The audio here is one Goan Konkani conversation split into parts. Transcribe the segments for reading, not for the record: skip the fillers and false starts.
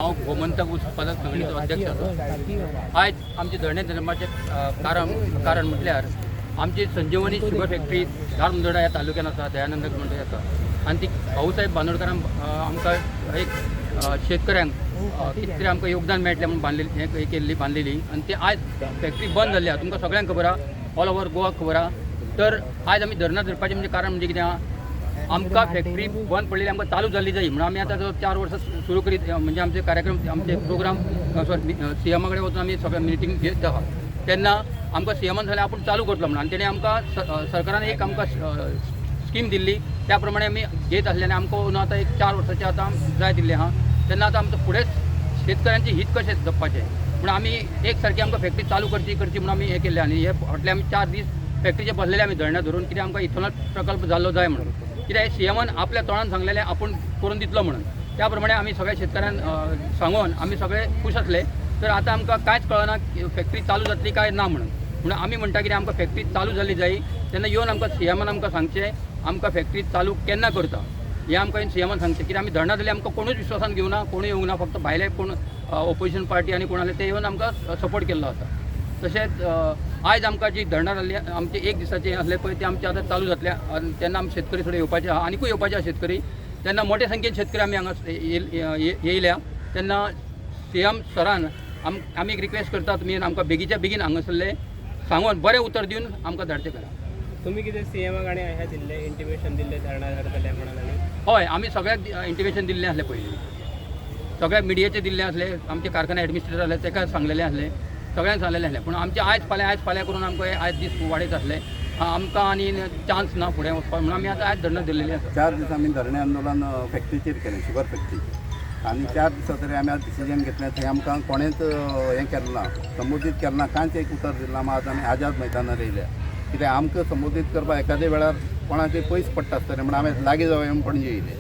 हांव गोमंतक ऊस उत्पादक संघटनेचो अध्यक्ष आसा. आयज आमचे धरणे धर्माचें कारण कारण म्हटल्यार आमची संजीवनी शुगर फॅक्टरी धारमंदोडा ह्या तालुक्यान आसा, दयानंद म्हणटा आसा आनी ती भाऊसाहेब बांदोडकारान आमकां एक शेतकऱ्यांक कितें तरी आमकां योगदान मेळटलें म्हणून बांदलेली, हें केल्ली बांदलेली आनी ती आयज फॅक्टरी बंद जाल्ली आसा. तुमकां सगळ्यांक खबर आहा, ऑल ओवर गोवा खबर आहा. तर आयज आमी धरणां धरपाचें म्हणजे कारण म्हणजे कितें आहा, आमकां फॅक्टरी बंद पडलेली आमकां चालू जाल्ली जाय म्हणून आमी आतां जो 4 वर्सां सुरू करीत, म्हणजे आमचे कार्यक्रम, आमचे प्रोग्राम, सॉरी, सीएमा कडेन वचून आमी सगळे मिटींग घेत आहा. तेन्ना आमकां सीएमान सांगलें आपूण चालू करतलो म्हणून आनी तेणें आमकां सरकारान एक आमकां स्कीम दिल्ली, त्या प्रमाणे आमी घेत आसले आनी आमकां अंदू आतां एक 4 वर्साचें आतां जाय दिल्लें आहा. तेन्ना आतां आमकां फुडें शेतकऱ्यांचें हित कशें जपपाचें म्हूण आमी एक सारकी आमकां फॅक्टरी चालू करची करची म्हणून आमी हें केल्लें. आनी हे फाटले आमी 4 दीस फॅक्टरीचे बसलेले आमी धरणां धरून, कित्याक आमकां इथेनॉल प्रकल्प जाल्लो जाय म्हणून. कित्याक सीएमान आपल्या तोंडान सांगलेलें आपूण करून दितलो म्हणून, त्या प्रमाणे आमी सगळ्या शेतकऱ्यांक सांगून आमी सगळे खूश आसले. तर आतां आमकां कांयच कळना फॅक्टरी चालू जातली काय ना म्हणून. म्हणून आमी म्हणटा कितें, आमकां फॅक्टरी चालू जाल्ली जाय. तेन्ना येवन आमकां सीएमान आमकां सांगचें आमकां फॅक्टरी चालू केन्ना करता हें आमकां सीएमान सांगचें. कित्याक आमी धरणां जाल्यार आमकां कोणूच विश्वासान घेवना, कोणूय येवंक ना, फक्त भायले कोण ओपोजिशन पार्टी आनी कोण आसले ते येवन आमकां सपोर्ट केल्लो आसा. तशेंच आयज आमकां जी धरणां जाल्ली आमचे एक दिसाचे आसले पळय ते आमचे आतां चालू जातले आनी तेन्ना आमी शेतकरी थोडे येवपाचे आहा, आनिकूय येवपाचे आहा शेतकरी. तेन्ना मोठ्या संख्येन शेतकरी आमी हांगा येयल्या. तेन्ना सीएम सरान आमी एक रिक्वेस्ट करता, तुमी आमकां बेगीच्या बेगीन हांगासरले सांगून बरें उतर दिवन आमकां धाडचें करा. तुम्ही कितें सीएमाक आनी हें दिल्लें इंटिमेशन दिल्लें धरणां धरतले म्हणून आनी हय, आमी सगळ्याक इंटिमेशन दिल्लें आसलें पयलीं, सगळ्या मिडियाचें दिल्लें आसलें, आमचे कारखाने एडमिनिस्ट्रेटर आसले ताका सांगलेलें आसलें, सगळ्यांक सांगलेलें आसलें. पूण आमचें आयज फाल्यां आयज फाल्यां करून आमकां हे आयज दीस वाडयत आसले, आमकां आनी चान्स ना फुडें वचपाक म्हणून आमी आतां आयज धरणां धरलेलीं आसा. 4 दीस आमी धरणे आंदोलन फॅक्टरीचेर केलें, शुगर फॅक्टरीचेर, आनी 4 दिसां तरी आमी आज डिसिजन घेतलें. थंय आमकां कोणेंच हें केलें ना, संबोधीत केलें ना, कांयच एक उतर दिलें ना. आज आमी आजाद मैदानार येयल्या, कित्याक आमकां संबोधीत करपाक एखाद्या वेळार कोणाकय पयस पडटा आसतलें म्हणून आमी लागीं जावया म्हूण पणजे येयले.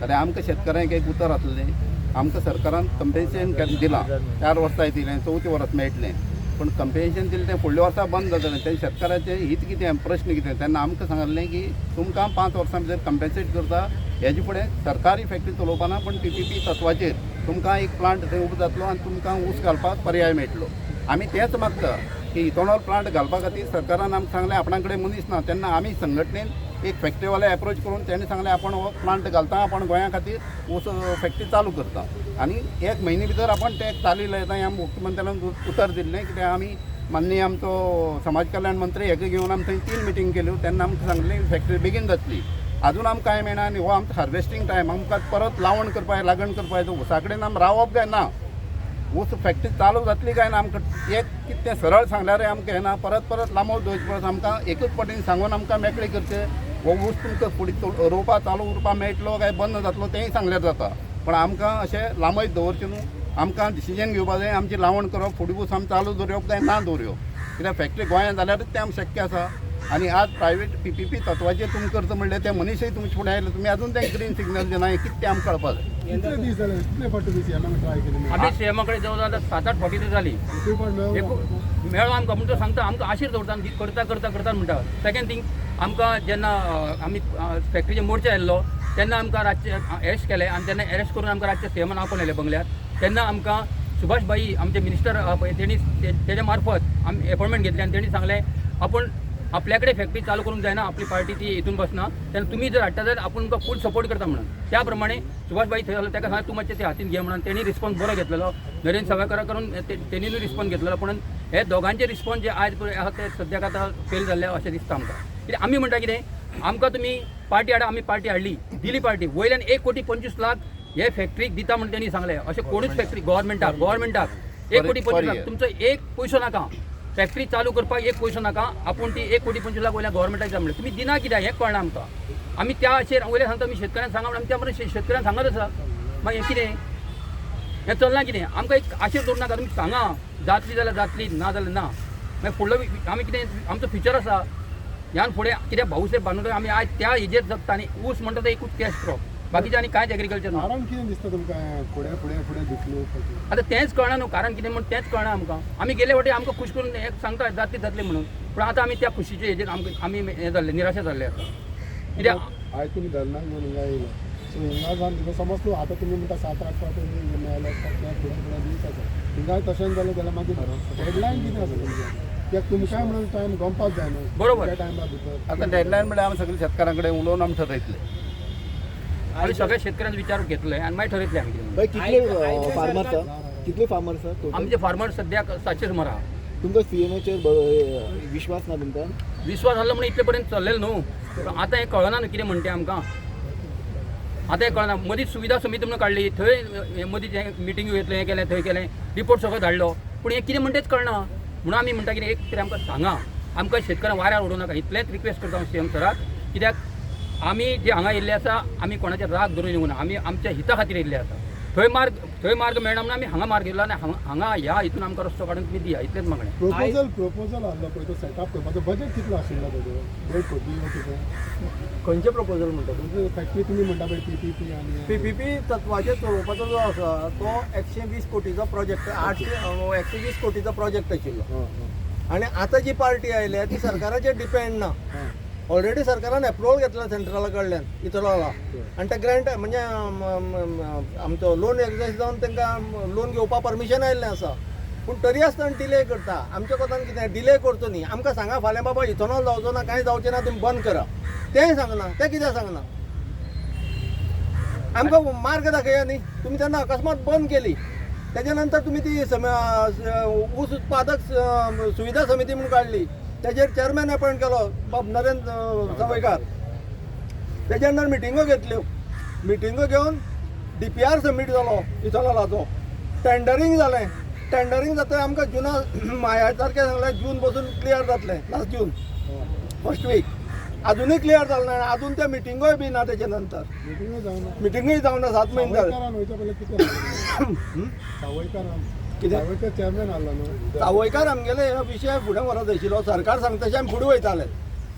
जाल्यार आमकां शेतकऱ्यांक एक उतर आसलें, आमकां सरकारान कंपेन्सेशन दिलां, 4 वर्सां दिलें, चवथें वर्स मेळटलें, पूण कंपेन्सेशन दिलें तें फुडल्या वर्सा बंद जातलें. तें शेतकाराचें हित कितें, प्रश्न कितें? तेन्ना आमकां सांगलें की तुमकां 5 वर्सां भितर कंपेन्सेट करता, हेजे फुडें सरकारी फॅक्टरी चलोवपा ना, पूण पीपीपी तत्वाचेर तुमकां एक प्लांट थंय उबो जातलो आनी तुमकां ऊस घालपाक पर्याय मेळटलो. आमी तेंच मागता की इथेनॉल प्लांट घालपा खातीर सरकारान आमकां सांगलें आपणा कडेन मनीस ना. तेन्ना आमी संघटनेन एक फॅक्टरीवाले एप्रोच करून तेणें सांगलें आपण हो प्लांट घालता, आपण गोंया खातीर ऊस फॅक्टरी चालू करता आनी एक म्हयने भितर आपण ते चाली लायता. हें मुख्यमंत्र्यान उतर दिल्लें, कित्याक आमी माननीय आमचो समाज कल्याण मंत्री हेका घेवन आमी थंय 3 मिटींग केल्यो. तेन्ना आमकां सांगलें फॅक्टरी बेगीन जातली. अजून आमकां कांय मेळना आनी हो आमचो हार्वेस्टींग टायम, आमकां परत लावण करपाक, लागण करपाक, ऊसा कडेन आमी रावप काय ना, ऊस फॅक्टरी चालू जातली काय ना, आमकां एक कितें तें सरळ सांगल्यार आमकां हें ना. परत परत लांबो दवरचे परस आमकां एकूच पटीन सांगून आमकां मेकळी करचें. हो ऊस तुमकां फुडें रोवपा चालू उरपा मेळटलो काय बंद जातलो तेंय सांगल्यार जाता, पूण आमकां अशें लांबयत दवरचें न्हू. आमकां डिसिजन घेवपा जाय, आमची लावण करप, फुडें ऊस आमी चालू दवरप काय ना दवरप, कित्याक फॅक्टरी गोंयांत जाल्यारूच तें आमकां शक्य आसा. आनी आज प्रायवेट पीपीपी तत्वाचेर तुमी करता म्हणल्यार ते मनीसय तुमचे फुडें आयले, तुमी अजून तें ग्रीन सिग्नल दिना, हें कितें तें आमकां कळपा जाय. कितले दीस जाले, कितले फावटी तुमी सीएमाक ट्राय केली? आमी सीएमा कडेन जवळ आतां 7-8 फावटी तरी जाली. एकूय फावट मेळूंक एक मेळ्ळो आमकां म्हण तो सांगता आमकां आशीर दवरता आनी करता करता करता म्हणटा. सेकंड थींग, आमकां जेन्ना आमी फॅक्टरीचे मोर्चा येयल्लो तेन्ना आमकां रातचे अरेस्ट केले आनी तेन्ना अरेस्ट करून आमकां रातचे सीएमान आपोवन येयले बंगल्यार. तेन्ना आमकां सुभाष भाई आमचे मिनिस्टर आहा पळय, तेणी तेज्या मार्फत आमी एपॉयंटमेंट घेतली आनी तेणी सांगलें आपूण आपल्या कडेन फॅक्टरी चालू करूंक जायना, आपली पार्टी ती हितून बसना, तेन्ना तुमी जर हाडटा जाल्यार आपूण तुमकां फूल सपोर्ट करता म्हणून. त्या प्रमाणे सुभाष भाई थंय आसलो, ताका सांगलें तूं मातशें ते हातीन घे म्हणून, तेणी रिस्पॉन्स बरो घेतलेलो. नरेंद्र सावयकारा करून तेणीनूय रिस्पॉन्स घेतलेलो. पूण हे दोगांचे रिस्पॉन्स जे आयज पळय आहा ते सद्याक आतां फेल जाल्ले अशें दिसता आमकां. कित्याक आमी म्हणटा कितें, आमकां तुमी पार्टी हाडा, आमी पार्टी हाडली, दिली पार्टी, वयल्यान 1 कोटी 25 लाख हे फॅक्टरीक दिता म्हणून तेणी सांगलें. अशें कोणूच फॅक्टरी गव्हर्मेंटाक गव्हर्मेंटाक 1 कोटी 25 लाख, तुमचो एक पयसो नाका, फॅक्टरी चालू करपाक एक पयसो नाका, आपूण ती 1 कोटी 25 लाख वयल्या गव्हर्मेंटाक दिता म्हणलें. तुमी दिना कित्याक हें कळना आमकां. आमी त्या अशेर वयल्यान सांगता, आमी शेतकऱ्यांक सांगा म्हणून, आमी त्या बरोबर शेतकऱ्यांक सांगत आसा. मागीर हें कितें, हें चलना कितें? आमकां एक आशेर दवरूं नाका, तुमी सांगा जातली जाल्यार जातली, ना जाल्यार ना. मागीर फुडलो आमी कितें आमचो फ्युचर आसा ह्यान फुडें, कित्याक भाऊसाहेब बांदोडकर आमी आयज त्या हेजेर जगता आनी ऊस म्हणटा तो एकूच कॅश क्रॉप, बाकीचें आनी कांयच एग्रीकल्चर ना. कारण कितें दिसता तुमकां फुडें फुडें फुडें धुकलून? आतां तेंच कळना न्हू, कारण कितें म्हूण तेंच कळना आमकां. आमी गेले फावटी आमकां खूश करून हें सांगता जातली जातली म्हणून, पूण आतां आमी त्या खुशीचे हेजेर आमकां आमी हें जाल्ले, निराशा जाल्ले आसा. कित्याक आयज तुमी धरणाक घेवन हिंगा येयले, सो हिंगा जावन तुका समज तूं आतां तुमी म्हणटा 7-8 फावटी मेळ्ळे. फुडें फुडें दीस आसा थिंगाय तशेंच जालें जाल्यार मागीर डेडलायन कितें आसा तुमची? कित्याक तुमकांय म्हणून टायम गमपाक जाय न्हू. बरोबर. त्या टायमा भितर आतां डेडलायन म्हळ्यार आमी सगळे शेतकारां कडेन उलोवन आमी ठरयतले. आमी सगळ्या शेतकऱ्यांचो विचार घेतले आनी मागीर ठरयतले आमी कितें. भाई, कितले फार्मर कितले फार्मर आसा? आमचे फार्मर सद्याक 700 सुमार आहा. तुमकां सीएमाचेर विश्वास ना तुमकां? विश्वास आहलो म्हणून इतले पर्यंत चल्लेलें न्हू, पूण आतां हें कळना न्हू कितें म्हणटा तें आमकां. आतां हें कळना. मदीं सुविधा समिती म्हणून काडली, थंय हें मदीं जें मिटिंग्यो घेतलें, हें केलें, थंय केलें, रिपोर्ट सगळो धाडलो, पूण हें कितें म्हणटा तेंच कळना. म्हणून आमी म्हणटा कितें, एक तरी आमकां सांगा, आमकां शेतकऱ्यांक वाऱ्यार उडोवं नाका. इतलेंच रिक्वेस्ट करता हांव सी एम सराक, कित्याक आमी जे हांगा येयल्ले आसा, आमी कोणाचे राग धरून येवना, आमी आमच्या हिता खातीर येयल्ले आसा. थंय मार्ग मेळना म्हणून आमी हांगा मार्ग घेतला आनी हांगा ह्या हितून आमकां रस्तो काडून तुमी दिया, इतलेंच मागणें. प्रोपोजल आहलो पळय, तो सेटअप करपाचो बजेट कितलो आशिल्लो तेजो? 1.5 कोटी वा कितें? खंयचें प्रपोजल म्हणटा तूं? फॅक्टरी तुमी म्हणटा पळय पीपीपी आनी पीपीपी तत्वाचेर चलोवपाचो जो आसा तो 120 कोटीचो प्रोजेक्ट, 800 120 कोटीचो प्रोजेक्ट आशिल्लो. हां हां आनी आतां जी पार्टी आयल्या ती सरकाराचेर डिपेंड ना. ऑलरेडी सरकारान एप्रुवल घेतला सेंट्रला कडल्यान इथेनॉला, आनी ते ग्रँट म्हणजे आमचो लोन एक्झायज जावन तांकां लोन घेवपाक परमिशन आयिल्लें आसा. पूण तरी आसतना डिले करता. आमच्या कोतान कितें, डिले करचो न्ही. आमकां सांगा फाल्यां बाबा इथेनॉल जावचो ना, कांय जावचें ना, तुमी बंद करा, तेंय सांगना. तें कित्याक सांगना? आमकां मार्ग दाखया न्ही तुमी. तेन्ना अकस्मात बंद केली, तेच्या नंतर तुमी ती ऊस उत्पादक सुविधा समिती म्हणून काडली, तेजेर चेअरमॅन अपॉयंट केलो बाब नरेंद्र सावयकार. तेच्या नंतर मिटिंगो घेतल्यो, मिटिंगो घेवन डीपीआर सबमीट जालो इथेनॉलाचो, टेंडरींग जालें. टेंडरींग जाता आमकां जुना माया सारकें सांगलें, जून पसून क्लियर जातलें, लास्ट जून फर्स्ट वीक. अजुनूय क्लियर जालें ना, अजून त्या मिटिंगोय बी ना तेच्या नंतर. मिटिंगूय जावना. मिटिंगूय जावना, 7 म्हयने जाले. सावयकारान वयच्या पयलीं कितें सांगलें? सावयकारान कितें? सावयकार चेअरमॅन आहलो न्हू? सावयकार आमगेले हे विशय फुडें व्हरत आशिल्लो. सरकार सांगता तशें आमी फुडें वयताले.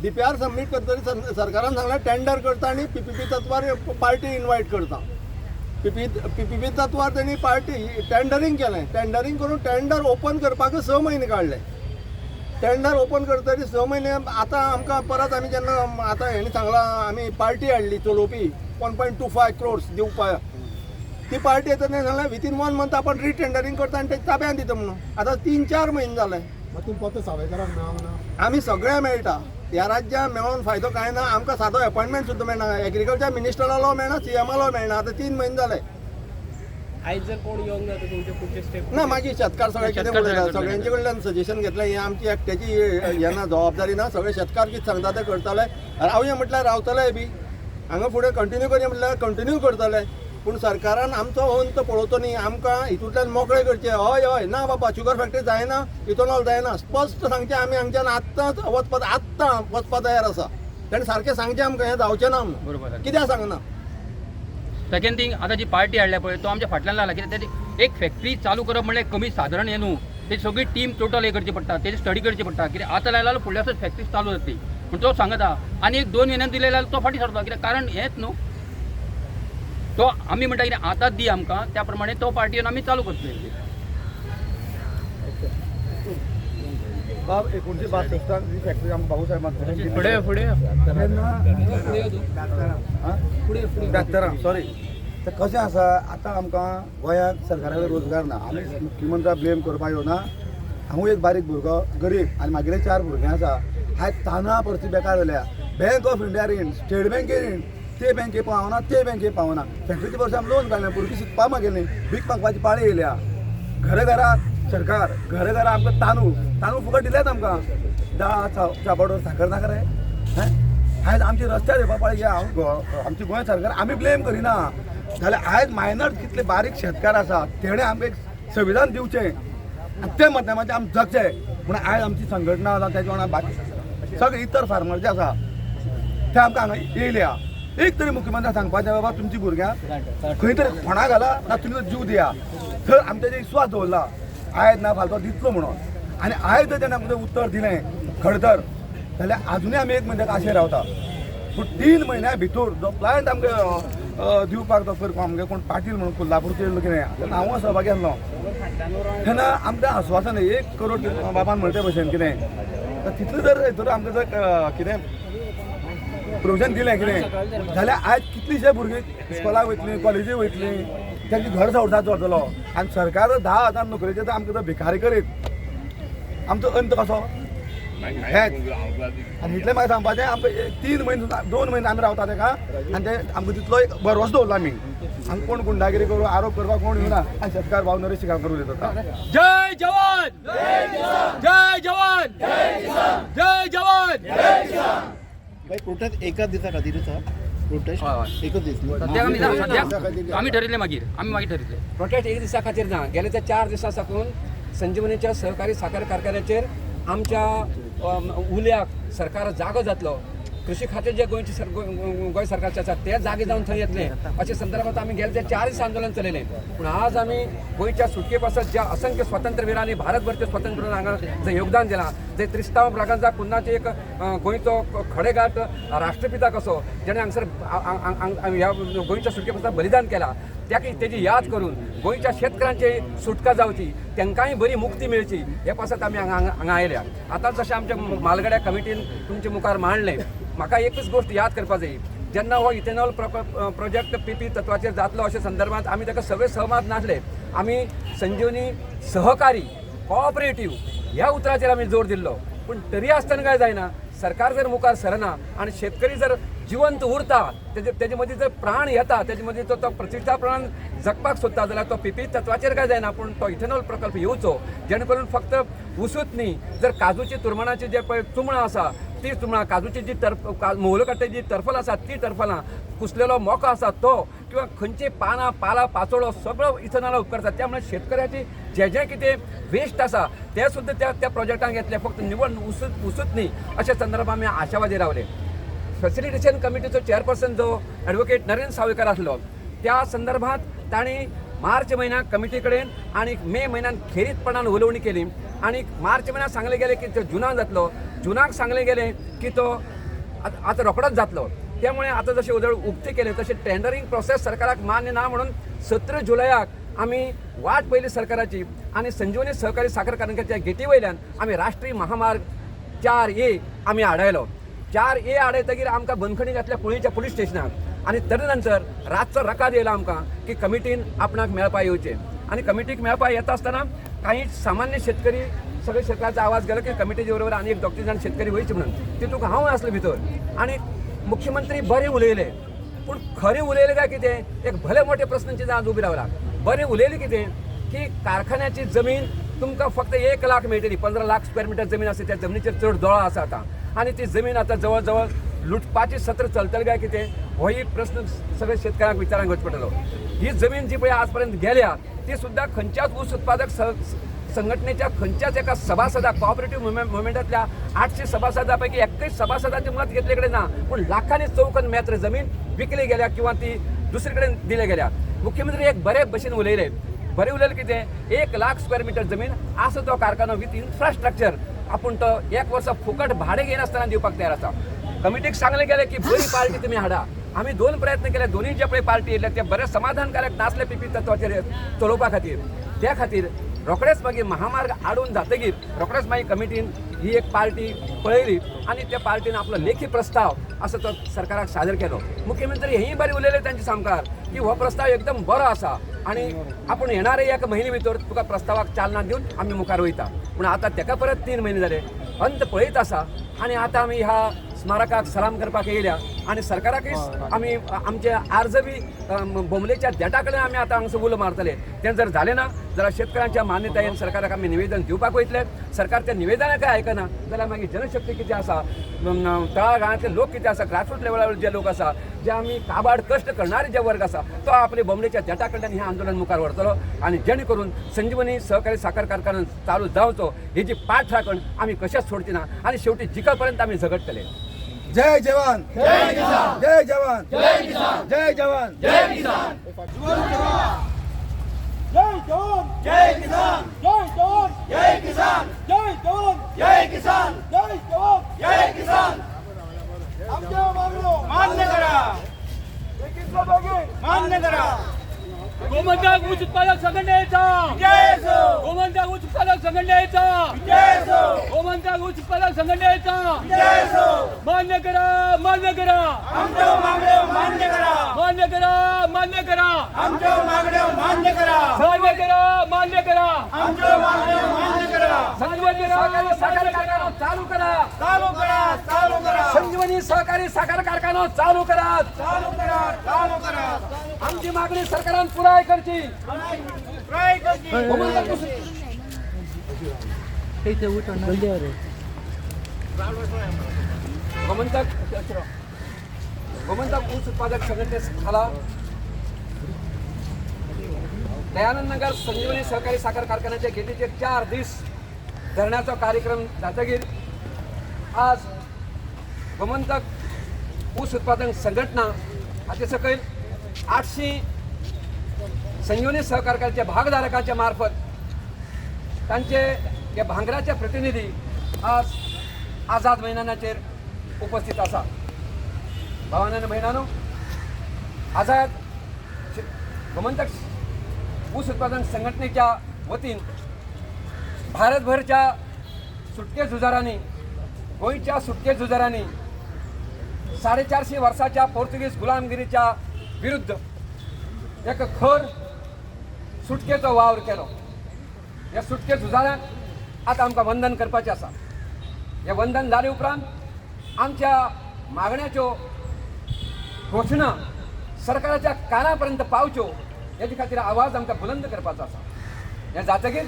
डीपीआर सबमीट करतरी सरकारान सांगलें टेंडर करता आनी पीपीपी तत्वार पार्टी इनवायट करता. पीपीपी तत्वार तेणी पार्टी टेंडरींग केलें. टेंडरींग करून टेंडर ओपन करपाक 6 म्हयने काडले. टेंडर ओपन करतरी 6 म्हयने. आतां आमकां परत आमी जेन्ना आतां हेणी सांगलां, आमी पार्टी हाडली चलोवपी 1.25 क्रोर्स दिवपाक, ती पार्टी येता तेणी सांगलें विथीन वन मंथ आपण रिटेंडरींग करता आनी ते ताब्यान दिता म्हणून. आतां 3-4 म्हयने जाले. मागीर तुमी परते सावयकाराक मेळोंक ना? आमी सगळे मेळटा. ह्या राज्यान मेळोन फायदो कांय ना. आमकां सादो एपॉयंटमेंट सुद्दां मेळना. एग्रीकल्चर मिनिस्टरालो मेळना, सीएमालो मेळना. आतां 3 म्हयने जाले. आयज जर कोण येवंक ना तर तुमचे पुढचे स्टेप? ना, मागीर शेतकार सगळे कितें शेतकार उलयता, सगळे. सगळ्यांचे कडल्यान सजेशन घेतलें. हें आमची एकट्याची हें ना, जबाबदारी ना. सगळे शेतकार कितें सांगता तें करतले. रावया म्हटल्यार रावतले बी, हांगा फुडें कंटिन्यू करया म्हटल्यार कंटिन्यू करतले. पूण सरकारान आमचो अंत पळोवचो न्ही. आमकां हितूंतल्यान मोकळे करचे. हय हय, ना बाबा, शुगर फॅक्टरी जायना, इथेनॉल जायना, स्पश्ट सांगचें. आमी हांगच्यान आत्तांच वचपाक, आत्तां वचपाक तयार आसा. ताणें सारकें सांगचें आमकां, हें जावचें ना म्हणून. बरोबर. कित्याक सांगना? सेकंड थिंग, आतां जी पार्टी हाडल्या पळय, तो आमच्या फाटल्यान लागला. कित्याक तेजी एक फॅक्टरी चालू करप म्हणल्यार कमी सादारण हें न्हू. तेजी सगळी टीम टोटल हें करची पडटा, तेजी स्टडी करची पडटा. कित्याक आतां लायला जाल्यार फुडल्या वर्सा फॅक्टरी चालू जातली पूण तो सांगता आनी एक दोन म्हयन्यान दिले जाल्यार तो फाटीं सरता. कित्याक कारण हेंच न्हू. तो आमी म्हणटा कितें, आतांच दी आमकां, त्या प्रमाणे तो पार्टी येवन आमी चालू करतले. बाब, 1962 ही फॅक्टरी आमकां भाऊसाहेबान फुडें फुडें. तेन्ना 72, सॉरी. तर कशें आसा, आतां आमकां गोंयांत सरकारा कडेन रोजगार ना. आमी मुख्यमंत्र्याक ब्लेम करपाक येवना. हांव एक बारीक भुरगो, गरीब, आनी मागीर चार भुरगीं आसा. आयज तांदळां परती बेकार जाल्या. बँक ऑफ इंडिया रीण, स्टेट बँके रीण, ते बँके पावना, ते बँके पावना. फॅक्टरीचे वर्सां आमी लोन काडलें, भुरगीं शिकपाक मागयलीं, भीक मागपाची पाळी येयल्या. घरा घरा सरकार, घरा घरा आमकां तांदूळ, तांदूळ फुकट दिल्यात आमकां. दाळ, चापाडो, साकर नाका रे? हें, आयज आमचे रस्त्यार येवपा पाळी. हांव आमची गोंय सरकार आमी ब्लेम करिना, जाल्यार आयज मायनर कितले बारीक शेतकार आसा, तेणें आमकां एक संविधान दिवचें आनी ते माध्यमाचें आमी जगचें म्हूण आयज आमची संघटना आसा. तेच्या वांगडा बाकी सगळे इतर फार्मर जे आसा ते आमकां हांगा येयल्या. एक तरी मुख्यमंत्र्याक सांगपाचें, बाबा, तुमची भुरग्यांक खंय तरी फोंडा घाला ना तुमी जीव दिया. थंय आमी तेजेर विस्वास दवरला, आयज ना फालतो दितलो म्हणून. आनी आयज जर तेणें आमकां उत्तर दिलें खरें तर, जाल्यार आजुनूय आमी एक म्हयन्याक आशेर रावता. पूण 3 म्हयन्या भितर जो प्लांट आमकां दिवपाक तो करपा आमगे कोण पाटील म्हणून कोल्हापूरचे येयल्लो कितें, तेन्ना हांव सहभागी आसलो. तेन्ना आमकां आस्वासन 1 करोड बाबान म्हणटे भशेन कितें, तर तितलें जर हितून आमकां जर कितें प्रोविजन दिलें कितें जाल्यार आयज कितलींशे भुरगीं इस्कॉलाक वयतलीं, कॉलेजीक वयतलीं. तेंचे घर संवसार चलतलो. आनी सरकार 10,000 नोकरेचे तर आमकां भिकारी करीत आमचो अंत कसो हेच. आनी इतलें म्हाका सांगपाचें, आमकां 3 म्हयने 2 म्हयने आमी रावता तेका आनी ते आमकां तितलो एक भरवंसो दवरला आमी. आमकां कोण गुंडागिरी करूं आरोप करपाक कोण येवना. आनी शेतकार भाव नरेश शिगांवकर उलयता. जय जवान, जय जवान, जय जवान. बाई, प्रोटेस्ट एकाच दिसा खातीरूच आहा प्रोटेस्ट? हय, हय. एकच दीस न्ही? सद्याक आमी सद्याक आमी ठरयलें, मागीर आमी मागीर ठरयलें. प्रोटेस्ट एक दिसा खातीर ना. गेले ते 4 दिसां साकून संजीवनीच्या सहकारी साखर कारखान्याचेर आमच्या उल्याक सरकार जागो जातलो, कृषी खातें जे गोंयचे गोंय सरकारचे आसा ते जागे जावन थंय येतले अशे संदर्भात आमी गेले ते 4 दीस आंदोलन चलयलें. पूण आज आमी गोंयच्या सुटके पासत ज्या असंख्य स्वातंत्र्यवीरांनी भारतभरचे स्वातंत्र्य हांगा जे योगदान दिलां, जे त्रिस्तांव ब्रागांजा कुन्नाचे एक गोंयचो खडेगांठ राष्ट्रपिता कसो जेणे हांगसर ह्या गोंयच्या सुटके पासत बलिदान केलां, त्या तेजी याद करून गोंयच्या शेतकारांची सुटका जावची, तांकांय बरी मुक्ती मेळची हे पासत आमी हांगा हांगा आयल्या. आतां जशें आमच्या मालगड्या कमिटीन तुमचे मुखार मांडलें, म्हाका एकच गोश्ट याद करपा जाय. जेन्ना हो इथेनॉल प्रोजेक्ट पीपी तत्वाचेर जातलो अशे संदर्भात आमी ताका सगळे सहमत नासले. आमी संजीवनी सहकारी कॉपरेटीव ह्या उतराचेर आमी जोर दिल्लो. पूण तरी आसतना काय जायना, सरकार जर मुखार सरना आनी शेतकरी जर जिवंत उरता, तेजे मदीं जर प्राण येता, तेजे मदीं तो प्रतिश्ठा प्राण जगपाक सोदता जाल्यार तो पीपी तत्वाचेर काय जायना, पूण तो इथेनॉल प्रकल्प येवचो जेणे करून फक्त उसूच न्ही, जर काजूची तुरमणाची जे पळय चुमणां आसा ती चुमणां, काजूची जी मोहलो काडटा जी टर्फलां आसा ती टर्फलां, कुसलेलो मोको आसा तो, किंवा खंयची पानां पालां पाचोळो सगळो इथेनॉल उपकरता. त्यामुळे शेतकऱ्याची जे जे कितें वेस्ट आसा ते सुद्दां त्या त्या प्रोजेक्टांक येतले, फक्त निवड उसूच उसूच न्ही अशा संदर्भात आमी आशावादी रावले. फॅसिलिटेशन कमिटीचो चेअरपर्सन जो एडवोकेट नरेंद्र सावयकर आसलो त्या संदर्भात तांणी मार्च म्हयन्याक कमिटी कडेन आनी मे म्हयन्यान खेरीतपणान उलोवणी केली आनी मार्च म्हयन्याक सांगलें गेलें की तो जुनाक जातलो, जुनाक सांगलें गेलें की तो आतां रोखडोच जातलो. त्यामुळे आतां जशें उदळ उक्तें केलें तशें टेंडरींग प्रोसेस सरकाराक मान्य ना म्हणून 17 जुलयाक आमी वाट पळयली सरकाराची आनी संजीवनी सहकारी साखर कारखान्याच्या गेटी वयल्यान आमी राष्ट्रीय महामार्ग 4A आमी आडायलो. 4A आडायतगीर आमकां बंदखणी घातल्या पुळीच्या पुलीस स्टेशनाक आनी तद नंतर रातचो रकाद येयलो आमकां की कमिटीन आपणाक मेळपा येवचें आनी कमिटीक मेळपा येता आसतना काही सामान्य शेतकरी सगळे शेतकऱ्याचा आवाज गेलो की कमिटीच्या बरोबर आनी एक 2-3 जाण शेतकरी वयचे म्हणून तितूंक हांव आसलो भितर आनी मुख्यमंत्री बरें उलयले, पूण खरें उलयलें काय कितें एक भले मोठे प्रस्न आज उबी रावला. बरें उलयलें कितें की कारखान्याची जमीन तुमकां फक्त 1 लाख मेळटली, 15 लाख स्क्वेअर मिटर जमीन आसा, त्या जमनीचेर चड दोळो आसा आतां आनी ती जमीन आतां जवळ जवळ लुटपाची सत्र चलतलें काय कितें होय प्रस्न सगळे शेतकऱ्यांक विचारांक घेवचो पडटलो. ही जमीन जी पळय आज पर्यंत गेल्या ती सुद्दां खंयच्याच ऊस उत्पादक संघटनेच्या खंयच्याच एका सभासदा कॉपरेटिव्ह मुवमेंटांतल्या 800 सभासदा पैकी एकय सभासदांचे मत घेतले कडेन ना, पूण लाखांनी चौखण मेत्र जमीन विकली गेल्या किंवा ती दुसरे कडेन दिल्या गेल्या. मुख्यमंत्री एक बरे भशेन उलयले, बरें उलयलें कितें 1 लाख स्क्वेअर मिटर जमीन आसा तो कारखानो विथ इन्फ्रास्ट्रक्चर आपूण तो 1 वर्सा फुकट भाडें घेयनासतना दिवपाक तयार आसा. कमिटीक सांगलें गेलें की बरी पार्टी तुमी हाडा. आमी 2 प्रयत्न केले, दोनूय जे पळय पार्टी येयल्या ते बरे समाधानकारक नासले पीपी तत्वाचेर चलोवपा खातीर. त्या खातीर रोखडेच मागीर महामार्ग आडून जातगीर रोखडेच मागीर कमिटीन ही एक पार्टी पळयली आनी त्या पार्टीन आपलो लेखी प्रस्ताव असो तो सरकाराक सादर केलो. मुख्यमंत्री हेंय बरें उलयले तांचे सामकार की हो प्रस्ताव एकदम बरो आसा आनी आपूण येणारे 1 म्हयने भितर तुका प्रस्तावाक चालना दिवन आमी मुखार वयता. पूण आतां तेका परत 3 म्हयने जाले अंत पळयत आसा आनी आतां आमी ह्या स्मारकाक सलाम करपाक येयल्या आनी सरकाराकय आमी आमचे अर्ज बी बोंबलेच्या देटा कडेन आमी आतां हांगासर उलो मारतले. तें जर जालें ना जाल्यार शेतकऱ्यांच्या मान्यतायेन सरकाराक आमी निवेदन दिवपाक वयतले. सरकार त्या निवेदनाकय आयकना जाल्यार मागीर जनशक्ती कितें आसा, तळागाळांतले लोक कितें आसा, ग्रासरूट लेवलार जे लोक आसा, जे आमी काबाड कश्ट करणारे जे वर्ग आसा तो आपले बोंबलेच्या देटा कडल्यान हें आंदोलन मुखार व्हरतलो आनी जेणे करून संजीवनी सहकारी साखर कारखानो चालू जावचो ही जी पाठ राखण आमी कशेंच सोडची ना आनी शेवटी जिखपर्यंत आमी झगडटले. जय जवान, जय किसान, जय जवान, जय किसान, जय जवान, जय किसान, जय जवान, जय किसान, जय जवान, जय किसान, जय जवान, जय किसान, जय जवान, जय किसान. आमच्या मागण्यो मान्य करा, मान्य करा. गोमंतक ऊस उत्पादक संघटनेचा जय असो, गोमंतक ऊस उत्पादक संघटनेचा जय असो. गोमंतक गोमंतक ऊस उत्पादक संघटनेचा मान्य करा, मान्य करा, मान्य करा, मान्य करा, मान्य करा, मान्य करा, मान्य करा, संजीवनी सहकारी साखर कारखाना चालू करा, चालू करा, चालू करा, संजीवनी सहकारी साखर कारखाना चालू करा, चालू करा, चालू करा. आमची मागणी सरकारान पुराय करची. पुराय करची. गोमंतक गोमंतक ऊस उत्पादक संघटने खाला दयानंद नगर संजीवनी सहकारी साखर कारखान्याच्या गेटीचे 4 दीस धरण्याचा कार्यक्रम जातगीर आज गोमंतक ऊस उत्पादन संघटना हाचे सकयल 800 संजीवनी सहकार कारखान्याच्या भागधारकांच्या मार्फत तांचे हे भांगराचे प्रतिनिधी आज आझाद मैदानाचेर उपस्थित आसा. भावानो आनी भयणानो, आझाद गोमंतक ऊस उत्पादन संघटनेच्या वतीन भारतभरच्या सुटके झुजारांनी, गोंयच्या सुटके झुजारांनी 450 वर्साच्या पोर्तुगीज गुलामगिरीच्या विरुद्ध एक खर सुटकेचो वावर केलो. ह्या सुटके झुजारांक आतां आमकां वंदन करपाचें आसा. हें वंदन जाले उपरांत आमच्या मागण्याच्यो घोशणा सरकाराच्या काना पर्यंत पावच्यो हेजे खातीर आवाज आमकां बुलंद करपाचो आसा. हें जातकीर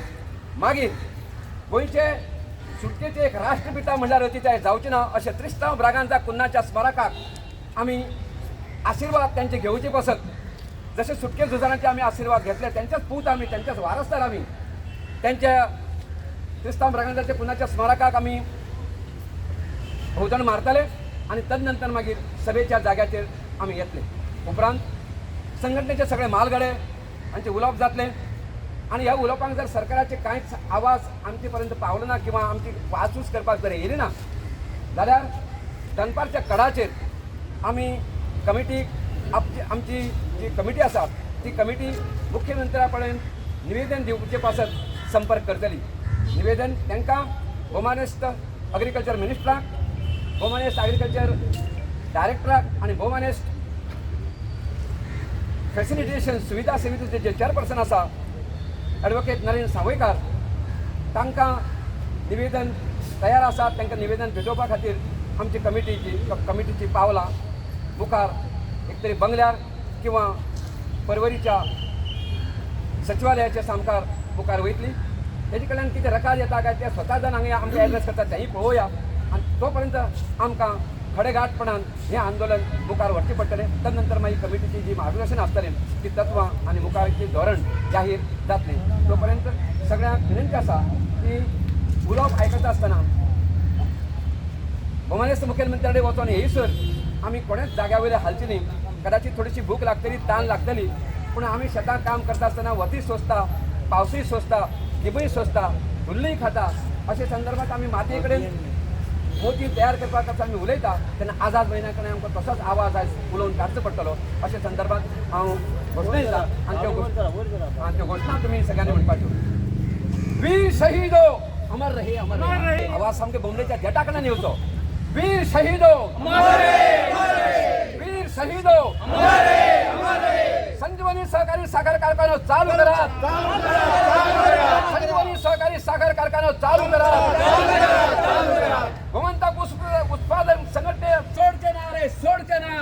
मागीर गोंयचे सुटकेचे एक राष्ट्रपिता म्हणल्यार अतिताय जावची ना अशें त्रिस्तांव ब्रागांजा कुन्नाच्या स्मारकाक आमी आशिर्वाद तांचे घेवचे पसत जशे सुटके झुजारांचे आमी आशिर्वाद घेतले, त्यांच्याच पूत आमी, त्यांच्याच वारसदार आमी, त्यांच्या त्रिस्तांव ब्रागांजाच्या कुन्नाच्या स्मारकाक आमी भोंवतण मारतले आनी तदनंतर मागीर सभेच्या जाग्याचेर आमी येतले. उपरांत संघटनेचे सगळे म्हालगडे हांचे उलोवप जातलें आनी ह्या उलोवपाक जर सरकाराचे कांयच आवाज आमचे पर्यंत पावलो ना किंवा आमची वाचूस करपाक जर येयली ना जाल्यार दनपारच्या कडाचेर आमी कमिटीक आमची जी कमिटी आसा ती कमिटी मुख्यमंत्र्या कडेन निवेदन दिवचे पासत संपर्क करतली. निवेदन तांकां भोवमानेस्त अग्रिकल्चर मिनिस्टराक, भोवमानेस्त अग्रिकल्चर डायरेक्टराक आनी भोवमानेस्त फॅसिलिटेशन सुविधा समितीचे जे चेअरपर्सन आसा एडवोकेट नरेंद्र सावयकार तांकां निवेदन तयार आसा. तांकां निवेदन भेटोवपा खातीर आमची कमिटीची पावलां मुखार एक तरी बंगल्यार किंवा परवरीच्या सचिवालयाच्या सामकार मुखार वयतली. तेजे कडल्यान कितें रकाद येता काय ते स्वता जावन हांगा आमकां एड्रेस करता तेंय पळोवया आनी तो पर्यंत आमकां खडेगांठपणान हें आंदोलन मुखार व्हरचें पडटलें. तदनंतर मागीर कमिटीची जी मार्गदर्शन आसतलें ती तत्वां आनी मुखारचें धोरण जाहीर जातलें. तो पर्यंत सगळ्यांक विनंती आसा की उलोवप आयकता आसतना भोवमानेस्त मुखेलमंत्र्या कडेन वचोन येयसर आमी कोणेच जाग्या वयले हालची न्ही. कदाचित थोडीशी भूक लागतली, तान लागतली, पूण आमी शेतां काम करता आसतना वतूय सोंसता, पावसूय सोंसता, गिमूय सोंसता, धुल्लूय खाता. अशे संदर्भात आमी मातये कडेन मोती तयार करपाक आमी उलयता तेन्ना आझाद मैदाना कडेन आमकां तसोच आवाज आयज उलोवन काडचो पडटलो. अशे संदर्भात हांव घोशणा दिता आनी त्यो घोशणा तुमी सगळ्यांनी म्हणपाच्यो. वीर शहीदो अमर रहे, अमर रहे. आवाज सामके बोंबलेच्या देटा कडल्यान येवचो. वीर शहीदो अमर रहे, वीर शहीदो अमर रहे. संजीवनी सहकारी साखर कारखानो चालू करा, संजीवनी सहकारी साखर कारखानो चालू करा. गोमंतक उत्पादन संघटने सोडचे ना रे, सोडचे ना,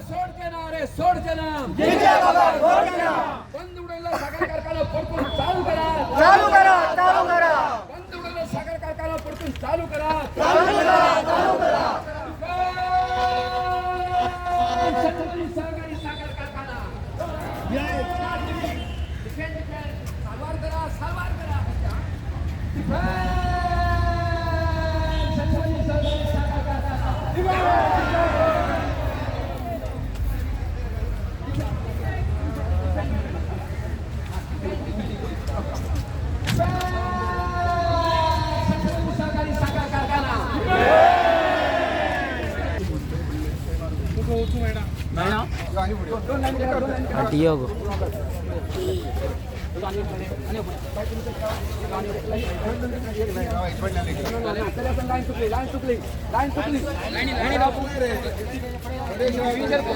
सोडचे ना रे, सोडचे ना. बंद उडवलेला साखर कारखानो परतून चालू करा, चालू करा, चालू करा, बंद उडवलेला साखर कारखानो परतून चालू करा, चालू करा, चालू करा. संजीवनी सहकारी साखर कारखाना सालवार करा, सालवार करा. संजीवनी सहकारी साखर कारखाना. संजीवनी सहकारी साखर कारखाना. लायन चुकली, लायन चुकली, लायन चुकली.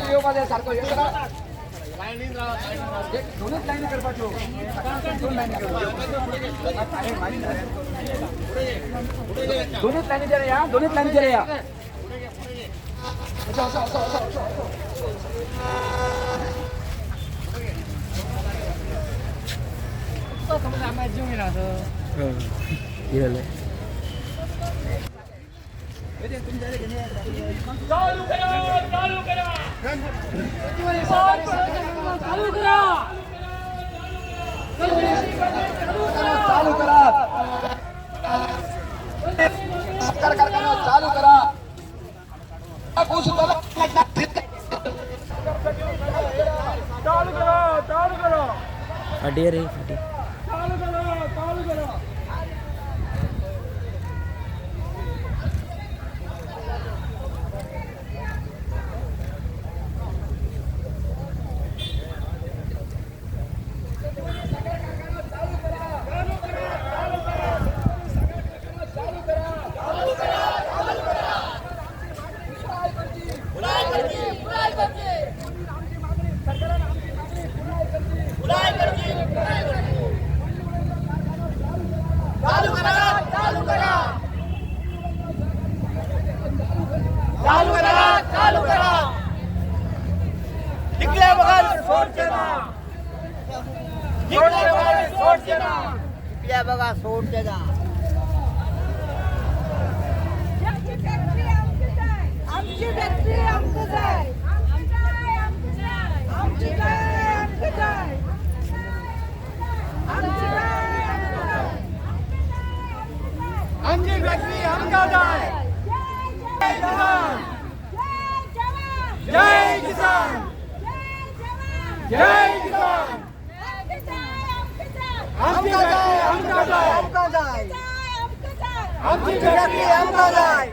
येवपा सारको दोनच लायनी करपाच्यो, दोन लायनी करपाच्यो, दोनच लायनीचेर या, दोनच लायनीचेर या. असो असो असो असो असो. चालू करा, चालू करा, चालू करा, चालू करा, साखर कारखाना चालू करा. चालू करा, चालू करा, फाटी रे फाटी. चालू करा, चालू करा. चालू करा, चालू करा. जिंकल्या बघा सोडचे ना, जिंकल्या बघा सोडचे ना, जिंकल्या बघा सोडचे ना. आमची फॅक्टरी आमची जाय, आमची फॅक्टरी आमकां जाय, आमची जाय, आमकां जाय, आमची जाय, आमकां जाय, आमची फॅक्टरी आमकां जाय. जय जवान, जय किसान, जय जवान, जय किसान. आमकां जाय, आमकां जाय, आमची फॅक्टरी आमकां जाय, आमकां जाय, आमची फॅक्टरी आमकां जाय.